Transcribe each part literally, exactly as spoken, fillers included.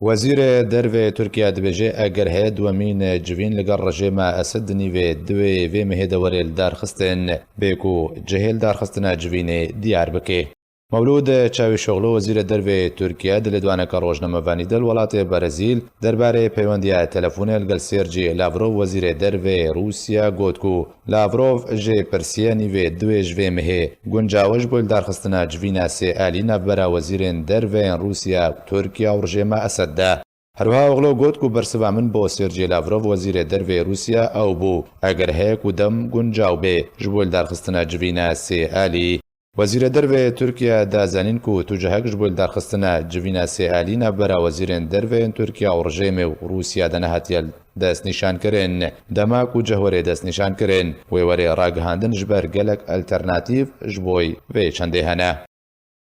Wezîrê Dervê Tirkiye dibêje, eger heye duwemîn civîn li gel rejêma Esed di nîvê duwê vê mehê de were li darxistin, bê ku cihê li darxistina civînê diyar bike. Mewlûd Çavîşoxlu, Wezîrê Dervê Tirkiye, di lêdwaneke rojnamevanî de li welatê Brezîl derbarê peywendiya telefonê li gel Sergî Lavrov, Wezîrê Dervê Rûsya, got ku Lavrov jê pirsiye nîvê duwê ji vê mehê guncaw e ji bo li darxistina civîna sê alî navbera wezîrên derve yên Rûsya, Tirkiye û rejêma Esed de. Her wiha Oxlo got ku bersiva min bo Sergî Lavrov, wezîrê dervê Rûsya, ew bû, eger heye ku dem guncaw bê ji bo li darxistina civîna sê alî. Wezîrê dervê Tirkiye da zanîn ku tu cihek ji bo li darxistina civîna sê alî navbera wezîrên derve yên Tirkiye û rejêmê û Rûsya de nehatiye destnîşankirin. Dema ku cih were destnîşankirin, wê were ragihandin ji ber gelek alternatîf ji bo vê çendê hene.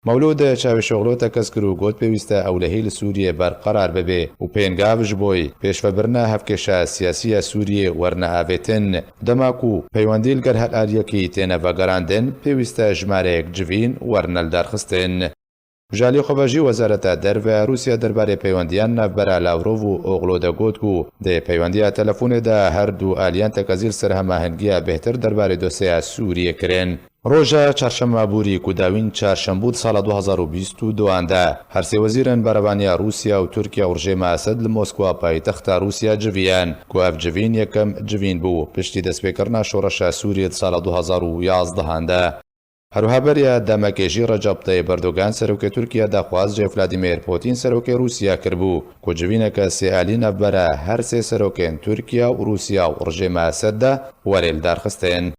Mewlûd Çavîşoxlu tekez kir û got, pêwîst e ewlehî li Sûriyê berqerar bibe û pêngav ji bo pêşvebirina hevkêşa siyasî ya Sûriyê werine avêtin. Dema ku peywendî li gel her aliyekî têne vegerandin, pêwîst e jimareyek civîn werine lidarxistin. Ji alî xwe ve jî Wezareta Derve ya Rûsya derbarê peywendiyan navbera Lavrov û Oxlo de got ku di peywendiya telefonê de her du aliyan tekezî li ser hemahengiya bêhtir derbarê dosyeya Sûriyê kirin. Roja çarşema borî ku dawîn çarşembû di sala du hazar û bîst û duan de, her sê wezîrên berevaniya Rûsya û Tirkiye û rejêma Esed li Moskwa, paytexta Rûsya, civiyan, ku ev civîn yekem civîn bû piştî destpêkirina şoreşa Sûriyê di sala du hazar û yazdehan de. Her wiha beriya demekê jî Recep Tayyip Erdogan, serokê Tirkiye, daxwaz ji Vladimir Putin, serokê Rûsya, kiribû ku civîneke sê alî navbera her sê serokên Tirkiye û Rûsya û rejêma Esed de were lidarxistin.